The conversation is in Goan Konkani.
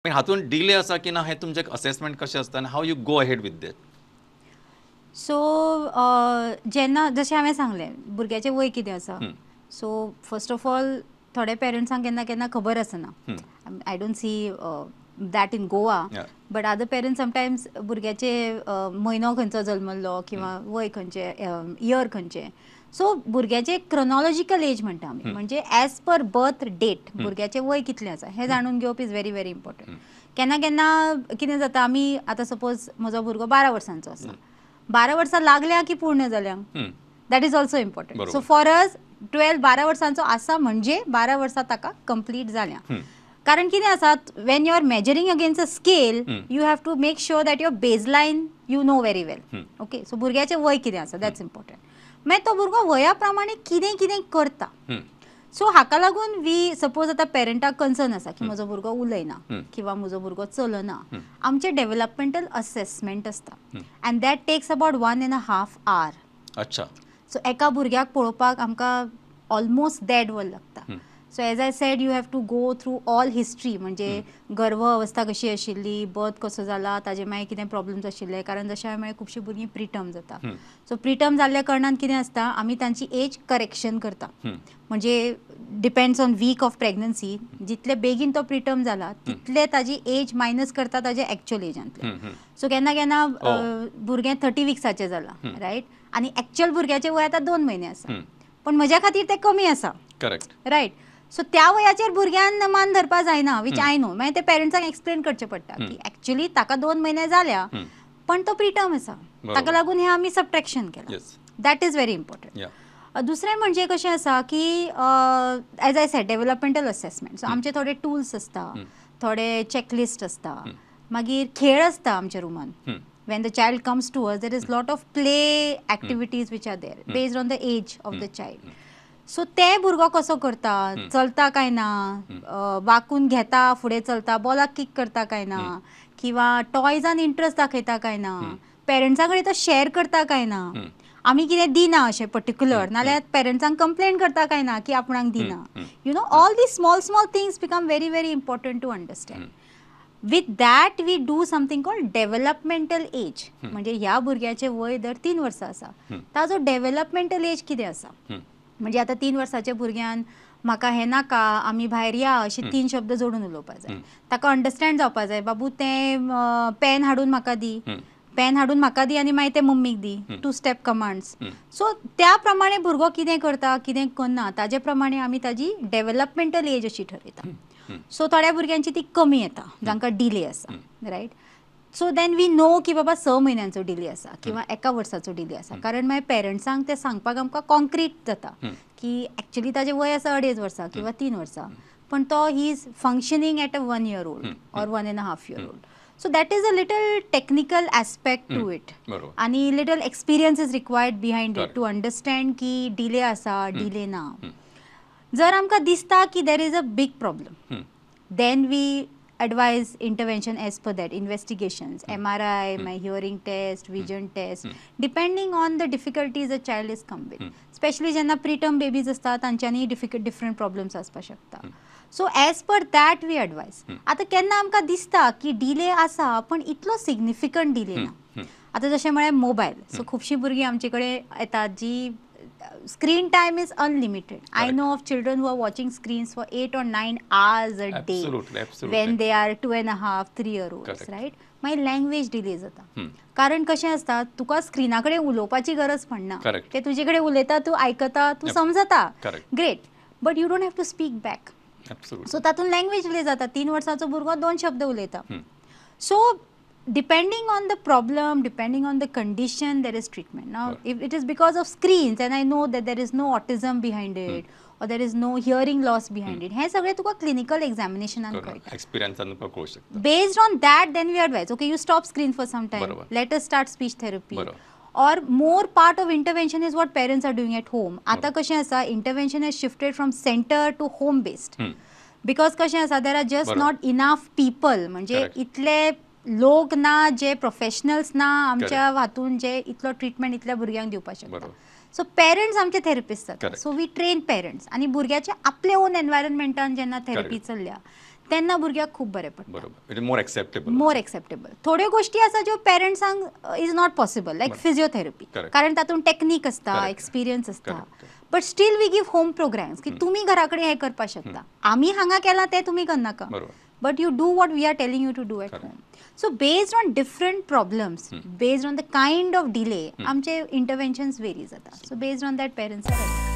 मागीर हातूंत डिले आसा की ना हें तुमचें असेसमेंट कशें आसता आनी how you go ahead with that? So जेन्ना जशें हांवें सांगलें, भुरग्याचें वय कितें आसा, सो फर्स्ट ऑफ ऑल थोड्या पेरंट्सांक केन्ना केन्ना खबर आसना. I don't see that in Goa, but other parents sometimes भुरग्याचे म्हयनो खंयचो जल्मल्लो किंवा वय खंयचें, इयर खंयचें, सो भुरग्याचे क्रोनॉलॉजिकल एज म्हणटा आमी, म्हणजे एज पर बर्थ डेट भुरग्याचें वय कितलें आसा हें जाणून घेवप is very very important. केन्ना केन्ना कितें जाता, आमी आतां सपोज म्हजो भुरगो 12 वर्सांचो आसा, 12 वर्सां लागल्या की पूर्ण जाल्या, that is also important. So for us 12 12 वर्सांचो आसा म्हणजे 12 वर्सां ताका कंप्लीट जाल्या. कारण कितें आसा, when you are measuring against a scale, you have to make sure that your baseline you know very well. Okay, so भुरग्याचें वय कितें आसा, that's important. मागीर तो भुरगो वया प्रमाणे कितें कितें करता, सो हाका लागून we suppose आतां पेरंटाक कन्सर्न आसा की म्हजो भुरगो उलयना किंवा म्हजो भुरगो चलना, आमचें डेवलपमेंटल असेसमेंट आसता and that takes about 1.5 hour. So एका भुरग्याक पळोवपाक आमकां ऑलमोस्ट देड वर लागता. So as I said, you have to go through all history, म्हणजे गर्भ अवस्था कशी आशिल्ली, बर्थ कसो जाला, ताजे मागीर कितें प्रॉब्लम्स आशिल्ले, कारण जशें हांवें म्हळें खुबशीं भुरगीं प्रिटर्म जाता. सो प्रिटर्म जाल्ल्या कारणान कितें आसता, आमी तांची एज करेक्शन करता, म्हणजे depends on week of pregnancy, जितले बेगीन तो प्रिटर्म जाला तितले ताजी एज मायनस करता ताजे एक्चुअल एजांतले. सो केन्ना केन्ना भुरगें 30 विक्साचें जाला, रायट, आनी एक्चुअल भुरग्याचें वय आतां 2 म्हयने आसा, पण म्हज्या खातीर तें कमी आसा. रायट, सो त्या वयाचेर भुरग्यान मान धरपा जायना, which I know. मागीर ते पेरंट्सांक एक्सप्लेन करचें पडटा की एक्चुअली ताका 2 म्हयने जाल्या, पण तो प्रिटर्म आसा, ताका लागून हें आमी सबट्रेक्शन केलां. That is very important. दुसरें म्हणजे कशें आसा की as I said, developmental assessment, so आमचे थोडे टूल्स आसता, थोडे चॅकलिस्ट आसता, मागीर खेळ आसता आमच्या रुमान. When the child comes to us, there is lot of play activities which are there based on the age of the child. So ते भुरगो कसो करता, चलता काय ना, वाकून घेता फुडें चलता, बॉलाक किक करता काय ना, किंवा टॉयजान इंट्रस्ट दाखयता काय ना, पेरंट्सां कडेन तो शेअर करता काय ना, आमी कितें दिना अशें पर्टिक्युलर, नाल्यार पेरंट्सांक कंप्लेन करता काय ना की आपणाक दिना. You know, all the small small things become very very important to understand. With that we do something called developmental age, म्हणजे ह्या भुरग्याचें वय दर 3 वर्सां आसा, ताजो डेवलपमेंटल एज कितें आसा, म्हणजे आतां 3 वर्साच्या भुरग्यान म्हाका हें नाका, आमी भायर या, अशे 3 शब्द जोडून उलोवपा जाय, ताका अंडरस्टँड जावपा जाय, बाबू तें पेन हाडून म्हाका दी, पेन हाडून म्हाका दी आनी मागीर तें मम्मीक दी, 2 स्टेप कमांड्स. सो त्या प्रमाणे भुरगो कितें करता कितें करना ताजे प्रमाणे आमी ताजी डेवलपमेंटल एज अशी ठरयता. सो थोड्या भुरग्यांची ती कमी येता, जांकां डिले आसा, right. So then we know की बाबा 6 म्हयन्यांचो डिले आसा किंवा 1 वर्साचो डिले आसा, कारण मागीर पेरंट्सांक तें सांगपाक आमकां कॉन्क्रीट जाता की एक्चुअली ताजें वय आसा 2.5 वर्सां किंवा 3 वर्सां, पण तो he is functioning at a 1 year old or 1.5 year old. So that is a little technical aspect to it, आनी little experience is required behind it to understand की डिले आसा डिले ना. जर आमकां दिसता की there is a big problem, then we advise intervention as per that, investigations, MRI, my hearing test, vision test, depending on the difficulties a child is come with. Specially जेन्ना प्रिटर्म बेबीज आसता तांच्यांनी डिफरंट प्रॉब्लम्स आसपाक शकता. So as per that we advise. आतां केन्ना आमकां दिसता की डिले आसा पण इतलो सिग्निफिकंट डिले ना. आतां जशें म्हळ्यार मोबायल, सो खुबशीं भुरगीं आमचे कडेन येतात जी screen time is unlimited. I know of children who are watching screens for 8 or 9 hours a day. Absolutely, absolutely. When they are 2.5, 3 year olds, right? My language delay जाता. कारण कशें आसता, तुका स्क्रिना कडेन उलोवपाची गरज पडना, ते तुजे कडेन उलयता, तूं आयकता, तूं समजता, great, but you don't have to speak back. So तातूंत लँग्वेज डिले जाता. 3 वर्सांचो भुरगो 2 शब्द उलयता. So depending on the problem, depending on the condition, there is treatment. Now, if it is because of screens and I know that there is no autism behind it or there is no hearing loss behind it, हें सगळें तुका क्लिनिकल एक्झामिनेशनान कळटा, एक्सपिरियन्सान तुका कळूंक शकता. Based on that then we advise, okay, you stop screen for some time, let us start speech therapy, or more part of intervention is what parents are doing at home. आतां कशें आसा, intervention has shifted from centre to home based, because कशें आसा, there are just not enough people, म्हणजे इतले लोक ना, जे प्रोफेशनल्स ना आमच्या हातून, जे इतलो ट्रिटमेंट इतल्या भुरग्यांक दिवपाक शकता. सो पेरंट्स आमचे थेरपिस्ट जाता. सो we train parents, आनी भुरग्याचे आपले ओन एनवायरमेंटान जेन्ना थेरपी चल्ल्या, तेन्ना भुरग्याक खूब बरें पडटा. बरोबर, it is more acceptable. More acceptable. थोड्यो गोश्टी आसा ज्यो पेरंट्सांक is not possible, like physiotherapy, कारण तातूंत टेक्नीक आसता, एक्सपिरियन्स आसता. But still we give home programs की तुमी घरा कडेन हें करपाक शकता, आमी हांगा केलां तें तुमी करनाका, but you do what we are telling you to do at home. So based on different problems, based on the kind of delay, आमचे इंटरवेन्शन्स वेरी जाता. So based on that parents are.